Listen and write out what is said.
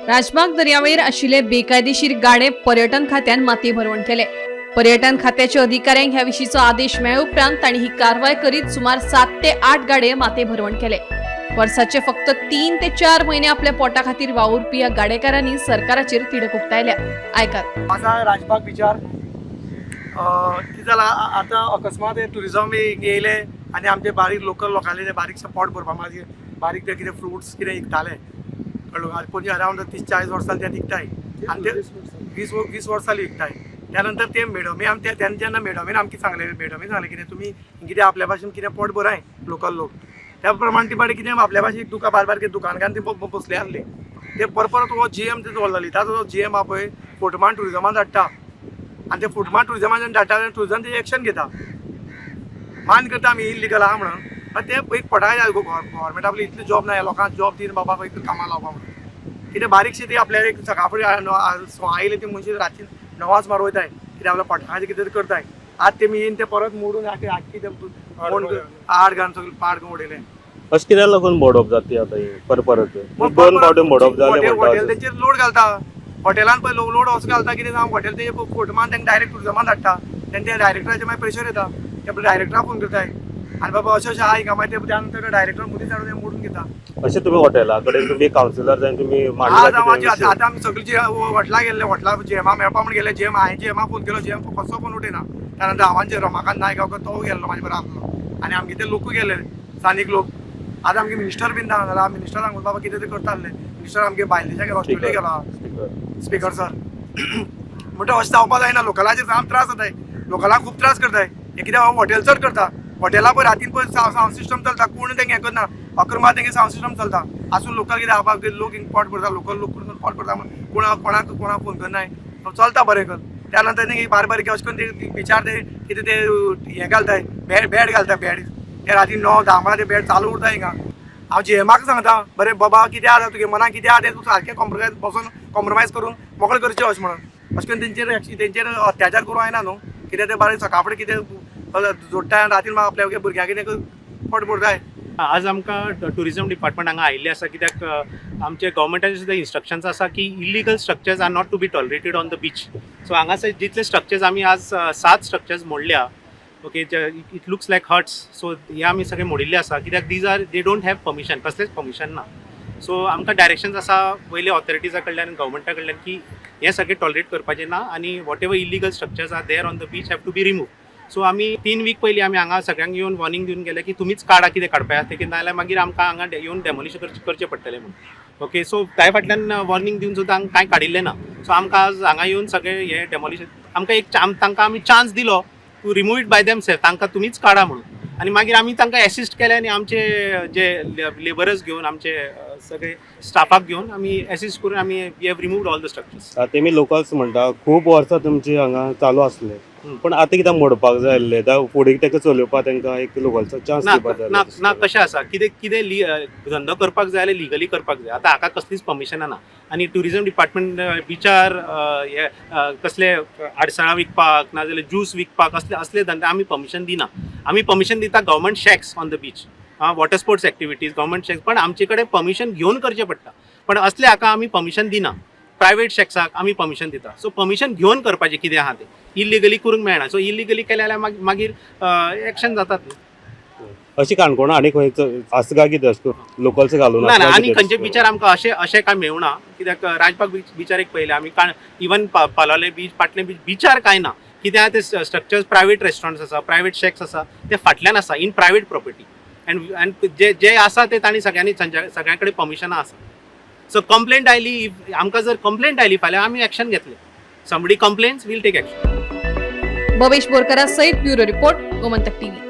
राजबाग दर्यावेळेर आशिल्ले बेकायदेशीर गाडे पर्यटन खात्यान माती भरवण केले. पर्यटन खात्याच्या अधिकाऱ्यांक ह्या विशींचो आदेश मेळ्ळे उपरांत तांणी ही कारवाय करीत सुमार 7 ते 8 गाडे माती भरवण केले. वर्साचे फक्त 3 ते 4 म्हयने आपल्या पोटा खातीर वावुरपी ह्या गाडेकारांनी सरकाराचेर तिडक उक्तायल्या. आयकात. म्हाका राजबाग बिचार कितें जालां, आतां अकस्मात हे ट्युरिजम येयले आनी आमचे बारीक लोकल लोकांले ते बारीकशे पोट भरपा मागीर बारीक ते कितें फ्रुट्स कितें विकताले, कळ्ळें? आनी पणजे अरावंड 30-40 वर्सां ते विकताय आनी ते 20 20 वर्सां जाली विकताय. त्या नंतर ते मॅडमी आम ते तेन्ना जेन्ना मॅडमीन आमकां सांगलें, मॅडमीन सांगलें कितें, तुमी कितें आपल्या भाशेन कितें पोट भराय लोकल लोक. त्या प्रमाणे ती बारी कितें आपल्या भाशेन दुकान बारीक बारीक दुकानकार ती बसले आसले. ते परत परत हो जीएम ते दवरलेली. ताचो जीएम आहा पळय, फोटमान ट्युरिजमान धाडटा आनी ते फोटमान ट्युरिजमान धाडटा, ट्युरिजम ते एक्शन घेता. मान करता आमी इलिगल आहा म्हणून, पण ते एक पटाय. गव्हर्मेंट आपली इतली जॉब ना, लोकांक जॉब दिवन बाबा खंय कामां लावपा म्हणून. कितें बारीकशी ती आपल्या एक सकाळ फुडें 6 येयले ती मनशां राती 9च मार वयताय. कितें आपल्या पोटाचे कितें तरी करताय. आज तेमी येवन ते परत मोडून आख्खी ते आड घालून सगळें पाड करून उडयलें. अशें कित्याक लागून मोडप जाता आतां हें परत परत? दोन फावटी मोडप जालें हॉटेल म्हणटा. हॉटेल तेंचेर लोड घालता. हॉटेलान पळय लोड असो घालता, कितें सांग, हॉटेल तेजे फोटो मारून तांकां डायरेक्ट टुरिजमान धाडटा. तेन्ना ते डायरेक्टराचेर मागीर प्रेशर येता. ते डायरेक्टराक फोन करताय आनी बाबा अशें अशें आहा हिंगा. मागीर ते त्या नंतर डायरेक्टर मदीं धाडून ते मोडून घेता. अशें तुमी हॉटेला कडेन तुमी कावन्सिलर जावन तुमी आज मांडला हांव कितें विशय? आतां आमी सगळीं जी हॉटेलां गेल्ले, हॉटेलां जीएमा मेळपा म्हूण गेले. जीएम, हांवें जीएमा फोन केलो, जीएम कसो फोन उठयना. त्या नंतर हांवान रमाकांत नायक गांवकर तो गेल्लो म्हाजे बरोबर आसलो आनी आमगे ते लोकूय गेले, स्थानीक लोक. आतां आमगे मिनिस्टर बीन ना जाल्यार मिनिस्टर सांगून बाबा कितें तरी करता आसले. मिनिस्टर आमगे भायले देशाक गेलो, ऑस्ट्रेलिया गेलो. स्पीकर. स्पीकर सर म्हणटा, अशें जावपा जायना. लोकलाचेर जाम त्रास जाताय, लोकलाक खूब त्रास करताय हे. कित्याक हॉटेल चड करता. हॉटेला पळय, रातीन पळय सावंड सिस्टम चलता. कोण तेंगे हें करना, अक्रमात तेंगे सावंड सिस्टम चलता. आसून लोकल कितें आपा लोक हिंग पोट भरता, लोकल लोक करून पोट भरता म्हणून कोणा कोणाक कोणाक फोन करनाय. चलता बरें कर. त्या नंतर तेंगे बारीक बारीक अशें करून ते बिचार ते कितें ते हें घालताय, बेड बेड घालता बेड. ते राती 9-10 म्हळ्यार ते बेड चालू उरता हिंगा. हांव जीएमाक सांगता, बरें बाबा, कितें आसा तुगे मनाक, कितें आहा तें तूं सारकें कॉम्प्रोमायज बसून कॉम्प्रोमायज करून मोकळें करचें अशें म्हणून. अशें करून तेंचेर तेंचेर अत्याचार करूं जायना न्हू. कितें ते बारीक सकाळ फुडें कितें जोडटाय आनी रातीन आपल्या भुरग्यांक कितें पोट भरताय. आज आमकां टुरिझम डिपार्टमेंट हांगा आयिल्लें आसा, कित्याक आमचे गव्हर्मेंटाचे सुद्दां इन्स्ट्रक्शन्स आसा की illegal structures are not to be tolerated on the beach. So हांगासर जितले स्ट्रक्चर्स आमी आज सात structures मोडल्या, okay, it looks like huts. So हे आमी सगळे मोडिल्ले आसा, कित्याक these are they don't have permission, कसलेच परमिशन ना. सो आमकां डायरेक्शन्स आसा वयले ऑथॉरिटीजा कडल्यान, गव्हर्मेंटा कडल्यान की हें सगळें टॉलरेट करपाचें ना आनी what ever illegal structures are there on the beach have to be remove. So आमी 3 वीक पयलीं आमी हांगा सगळ्यांक येवन वॉर्निंग दिवन गेले की तुमीच काडा कितें काडपा आसा तें, नाजाल्यार मागीर आमकां हांगा येवन डेमोलिशन करचें पडटलें म्हणून. ओके, सो त्या फाटल्यान वॉर्निंग दिवन सुद्दां कांय काडिल्लें ना. सो आमकां आज हांगा येवन सगळें हें डेमोलिशन आमकां एक तांकां आमी चान्स दिलो to remove it bye them self, तांकां तुमीच काडा म्हणून. आनी मागीर आमी तांकां एसिस्ट केलें आनी आमचे जे लेबरर्स घेवन, आमचे सगळे स्टाफाक घेवन आमी एसिस्ट करून आमी we have removed all the structures. आतां तेमी लोकल्स म्हणटा, खूब वर्सां तुमची हांगा चालू आसले, पण आतां कित्याक मोडपाक जाय आसले? आतां फुडें ताका चलोवपाक तांकां एक लोकल्सचो चान्स ना. दिवपाक जाय. ना ना, कशें आसा, कितें कितें धंदो करपाक जाय जाल्यार लिगली करपाक जाय. आतां हाका कसलीच परमिशनां ना आनी ट्युरिजम डिपार्टमेंट बिचार हे कसले आडसरां विकपाक नाजाल्यार ज्यूस विकपाक असले असले धंदे आमी परमिशन दिना. आमी परमिशन दिता government shacks on the beach, water sports activities, government shacks, पण आमचे कडेन परमिशन घेवन करचें पडटा. पण असले हाका आमी परमिशन दिना. प्रायवेट शॅक्साक आमी परमिशन दिता. सो परमिशन घेवन करपाचें कितें आहा तें, इलिगली करूंक मेळना. सो इलिगली केलें जाल्यार मागीर एक्शन जातात न्हू. अशी काणकोणा आनी खंय आसा काय कितें अशें लोकल्स घालून? ना ना, आसा आनी कितें खंयच्या अशें? बिचार आमकां अशें अशें काय मेळना, कित्याक राजबाग बीच बिचार एक पयलें आमी even Palolem beach, Patnem beach बिचार कांय ना. कित्याक ते स्ट्रक्चर्स प्रायवेट रेस्टॉरंट्स आसा, प्रायवेट शॅक्स आसा, ते फाटल्यान आसा in private property and and जे जे आसा ते तांणी सगळ्यांनी सगळ्यां कडेन परमिशनां आसा. सो कंप्लेंट आयली, if आमकां जर कंप्लेंट आयली फाल्यां, आमी एक्शन घेतले. Somebody complains, we'll take action. Bhavesh बोरकरा सहित ब्युरो रिपोर्ट, गोमंतक टीव्ही.